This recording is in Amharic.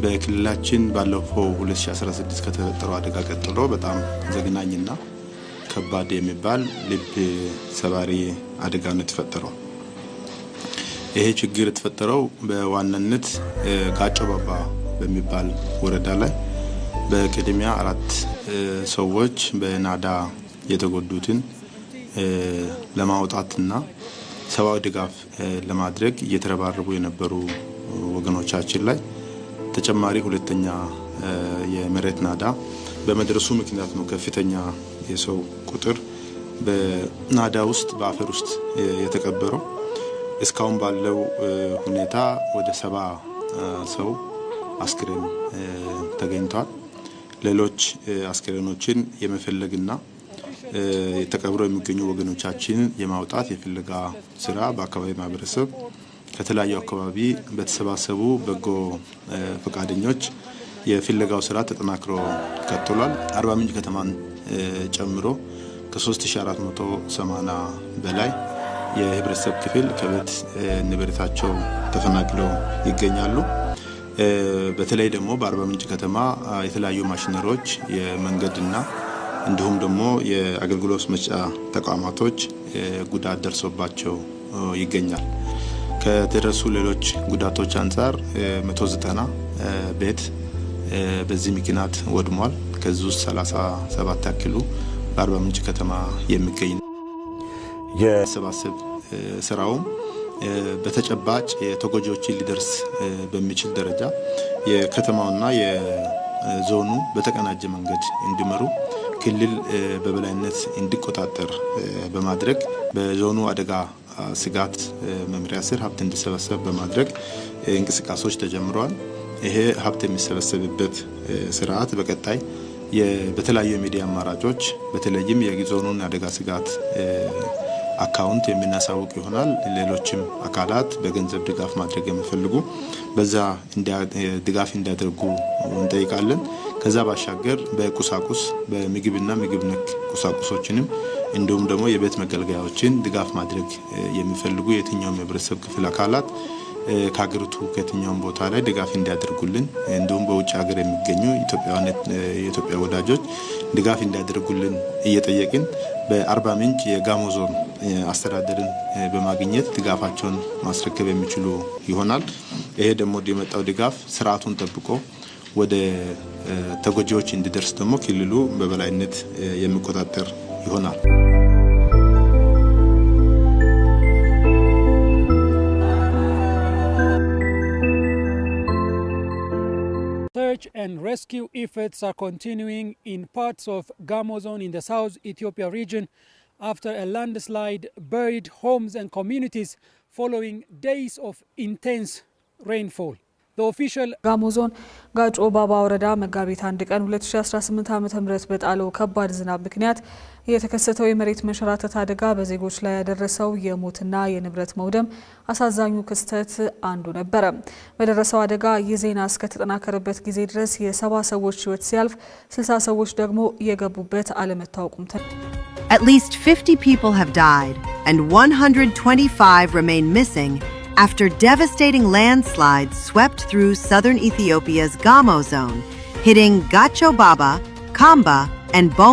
በክልላችን ባለፈው 2016 ከተፈጠረው አደጋ ቀጥሎ በጣም ዘግናኝና ከባድ የሚባል ልብ ሰባሪ አደጋ ነው የተፈጠረው። ይሄ ችግር የተፈጠረው በዋናነት ጋጮ ባባ በሚባል ወረዳ ላይ በቅድሚያ አራት ሰዎች በናዳ የተጎዱትን ለማውጣትና ሰብአዊ ድጋፍ ለማድረግ እየተረባረቡ የነበሩ ወገኖቻችን ላይ ተጨማሪ ሁለተኛ የመሬት ናዳ በመድረሱ ምክንያት ነው ከፍተኛ የሰው ቁጥር በናዳ ውስጥ በአፈር ውስጥ የተቀበረው። እስካሁን ባለው ሁኔታ ወደ 70 ሰው አስክሬን ተገኝቷል። ሌሎች አስክሬኖችን የመፈለግና ተቀብረው የሚገኙ ወገኖቻችንን የማውጣት የፍለጋ ስራ በአካባቢ ማህበረሰብ ከተለያዩ አካባቢ በተሰባሰቡ በጎ ፈቃደኞች የፍለጋው ስራ ተጠናክሮ ቀጥሏል። አርባ ምንጭ ከተማን ጨምሮ ከ3480 በላይ የህብረተሰብ ክፍል ከቤት ንብረታቸው ተፈናቅለው ይገኛሉ። በተለይ ደግሞ በአርባ ምንጭ ከተማ የተለያዩ ማሽነሪዎች፣ የመንገድና እንዲሁም ደግሞ የአገልግሎት መስጫ ተቋማቶች ጉዳት ደርሶባቸው ይገኛል። ከደረሱ ሌሎች ጉዳቶች አንጻር 190 ቤት በዚህ ምክንያት ወድሟል። ከዚህ ውስጥ 37 ያክሉ በአርባ ምንጭ ከተማ የሚገኝ የሰባሰብ ስራውም በተጨባጭ የተጎጂዎችን ሊደርስ በሚችል ደረጃ የከተማውና የዞኑ በተቀናጀ መንገድ እንዲመሩ፣ ክልል በበላይነት እንዲቆጣጠር በማድረግ፣ በዞኑ አደጋ ስጋት መምሪያ ስር ሀብት እንዲሰበሰብ በማድረግ እንቅስቃሴዎች ተጀምረዋል። ይሄ ሀብት የሚሰበሰብበት ስርዓት በቀጣይ በተለያዩ የሚዲያ አማራጮች በተለይም የዞኑን አደጋ ስጋት አካውንት የምናሳውቅ ይሆናል። ሌሎችም አካላት በገንዘብ ድጋፍ ማድረግ የሚፈልጉ በዛ ድጋፍ እንዲያደርጉ እንጠይቃለን። ከዛ ባሻገር በቁሳቁስ፣ በምግብና ምግብ ነክ ቁሳቁሶችንም እንዲሁም ደግሞ የቤት መገልገያዎችን ድጋፍ ማድረግ የሚፈልጉ የትኛውም የህብረተሰብ ክፍል አካላት ከሀገሪቱ ከየትኛውም ቦታ ላይ ድጋፍ እንዲያደርጉልን፣ እንዲሁም በውጭ ሀገር የሚገኙ የኢትዮጵያ ወዳጆች ድጋፍ እንዲያደርጉልን እየጠየቅን፣ በአርባ ምንጭ የጋሞ ዞን አስተዳደርን በማግኘት ድጋፋቸውን ማስረከብ የሚችሉ ይሆናል። ይሄ ደግሞ የመጣው ድጋፍ ስርዓቱን ጠብቆ ወደ ተጎጂዎች እንዲደርስ ደግሞ ክልሉ በበላይነት የሚቆጣጠር ይሆናል። Search and rescue efforts are continuing in parts of Gamo Zone in the South Ethiopia region after a landslide buried homes and communities following days of intense rainfall. The official ጋሞ ዞን ጋጮ ባባ ወረዳ መጋቢት 1 ቀን 2018 ዓ.ም በጣለው ከባድ ዝናብ ምክንያት የተከሰተው የመሬት መንሸራተት አደጋ በዜጎች ላይ ያደረሰው የሞትና የንብረት መውደም አሳዛኙ ክስተት አንዱ ነበረ። በደረሰው አደጋ ይህ ዜና እስከተጠናከረበት ጊዜ ድረስ የ70 ሰዎች ሕይወት ሲያልፍ 60 ሰዎች ደግሞ የገቡበት አለመታወቁም At least 50 people have died and 125 remain missing after devastating landslides swept through southern Ethiopia's Gamo Zone, hitting Gacho Baba, Kamba, and Bonka.